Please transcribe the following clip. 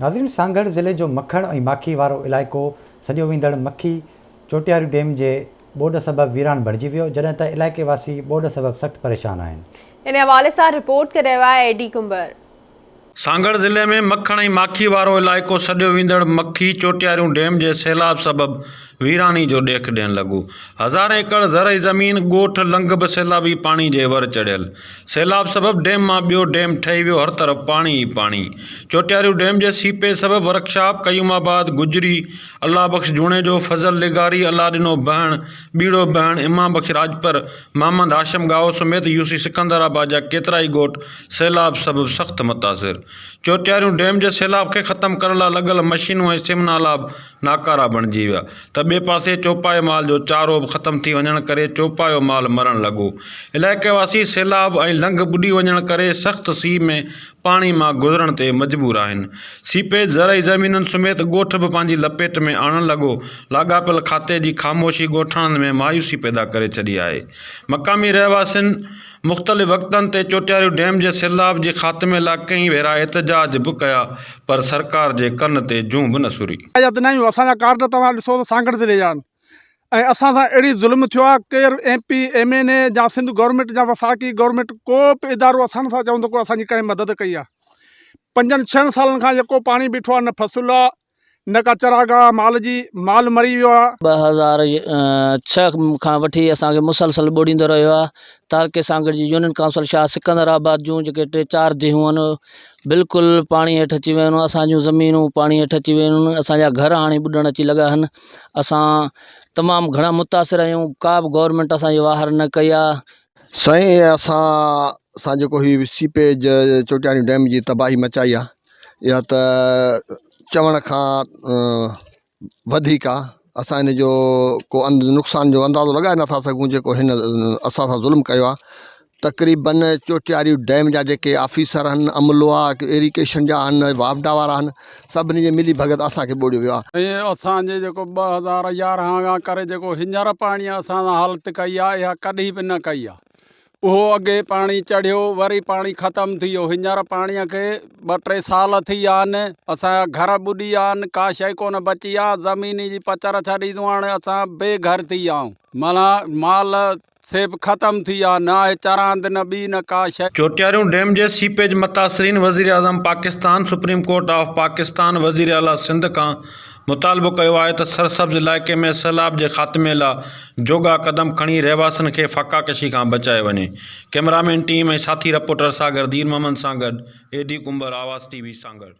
ناظرين سانگهڙ ضلعي جو مکڻ ۽ ماکي وارو علائقو سڏيو ويندڙ مکي چوٽياريون ڊيم جي ٻوڏ سبب ويران بڻجي ويو، جڏهن ته علائقي واسي ٻوڏ سبب سخت پريشان آهن. ان حوالي سان رپورٽ ڪري رهيو آهي اي ڊي ڪنڀر. سانگهڙ ضلعي ۾ مکڻ ۽ ماکي وارو علائقو سڏيو ويندڙ مکي چوٽياريون ڊيم جي سيلاب سبب ويراني جو ڏيک ڏيڻ لڳو. هزارين ايڪڙ زرعي زمين، ڳوٺ، لنگهه به سيلابي پاڻي جي ور چڙهيل. سيلاب سبب ڊيم مان ٻيو ڊيم ٺهي ويو هر طرف پاڻي ئي پاڻي. چوٽياريون ڊيم جي سيپيج سبب ورڪشاپ، قيوم آباد، گجري، الله بخش جوڻيجو، فضل لغاري، الله ڏنو بهڻ، ٻيڙو بهڻ، امام بخش راڄپر، محمد هاشم ڳاهو سميت يوسي سڪندر آباد جا ڪيترائي ڳوٺ سيلاب سبب سخت متاثر. چوٽياريون ڊيم جي سيلاب کي ختم ڪرڻ لاء لڳل مشينون ۽ سم نالا به ناڪارا بڻجي ويا ته ٻئي پاسي چوپائي مال جو چارو به ختم ٿي وڃڻ ڪري چوپايو مال مرڻ لڳو. علائقي واسي سيلاب ۽ لنگهه ٻڏي وڃڻ ڪري سخت سيء ۾ پاڻي مان گذرڻ تي مجبور آهن. سيپيج زرعي زمينن سميت ڳوٺ به پنهنجي لپيٽ ۾ آڻڻ لڳو. لاڳاپيل کاتي جي خاموشي ڳوٺاڻن ۾ مايوسي پيدا ڪري ڇڏي آهي. مقامي رهواسين مختلف وقتن تي چوٽياريون ڊيم جي سيلاب جي خاتمي لاء ڪئين ڀيرا احتجاج به ڪيا پر سرڪار جي ڪن تي جون به نه سري. ياد نه آهيون اسان جا ڪارڊ توهان ڏسو ته سانگهڙ ضلعي جا آهن ۽ اسان سان اهڙي ظلم ٿيو آهي ڪير ايم پي ايم اين اي يا سنڌ گورنمينٽ يا وفاقي گورنمينٽ ڪو به ادارو اسان سان چوندو ڪو اسان جي ڪنهن مدد ڪئي آهي پنجن ڇهن سالن کان يڪو پاڻي بيٺو آهي نه فصل آهي نه ڪا چراگاهه مال جي، مال مري ويو آ. 2006 کان وٺي اسان کي مسلسل ٻوڙيندو رهيو آهي تعلقي سانگهڙ جي يونين ڪائونسل شاهه سڪندر آباد جون جيڪي ٽي چار ديهون آهن بلڪل پاڻي هيٺ اچي ويون آهن اسان جون زمينون پاڻي هيٺ اچي ويون آهن اسان جا گهر هاڻي ٻڏڻ اچي لڳا آهن اسان تمام گهڻا متاثر آهيون ڪا به گورنمينٽ اسان جي واهر نه ڪئي آهي. سائين اسان سان جيڪو هي سيپيج چوٽياري ڊيم جي تباهي مچائي آ اها ته چوڻ کان وڌيڪ آ اسان ان جو ڪو نقصان جو اندازو لڳائي نٿا سگهون جيڪو هن اسان سان ظلم ڪيو آ تقريبن چوٽياري ڊيم جا جيڪي آفيسر آهن عملو آ ايريگيشن جا آهن واپڊا وارا آهن سڀني جي ملي ڀڳت اسان کي ٻوڙيو ويو آ. ۽ اسان جي جيڪو 2011 کان ڪري جيڪو هينئر پاڻي اسان سان حالت ڪئي آ اها ڪڏهن به نه ڪئي آ اهو اڳي پاڻي چڙهيو وري پاڻي ختم ٿي ويو هينئر پاڻي کي ٻه ٽي سال ٿي ويا آهن اسان جا گهر ٻڏي ويا آهن ڪا شيء ڪونه بچي آ زمين جي پچر ڇڏي تون هاڻي اسان بي گهر ٿي ويا آهيون معنيٰ مال سي به ختم ٿي ويا نه آهي چراند نه ٻي نه ڪا شيء. چوٽياريون ڊيم جي سيپيج متاثرين وزيراعظم Pakistan, supreme court of Pakistan, وزيراعليٰ سنڌ کان مطالبو ڪيو آهي ته سرسبز علائقي ۾ سيلاب جي خاتمي لا جوڳا قدم کڻي رهواسين کي فاقاڪشي کان بچايو وڃي. ڪئميرامين ٽيم ۽ ساٿي رپورٽر ساگر دين محمد سان گڏ اي ڊي ڪنڀر آواز ٽي وي سانگهڙ.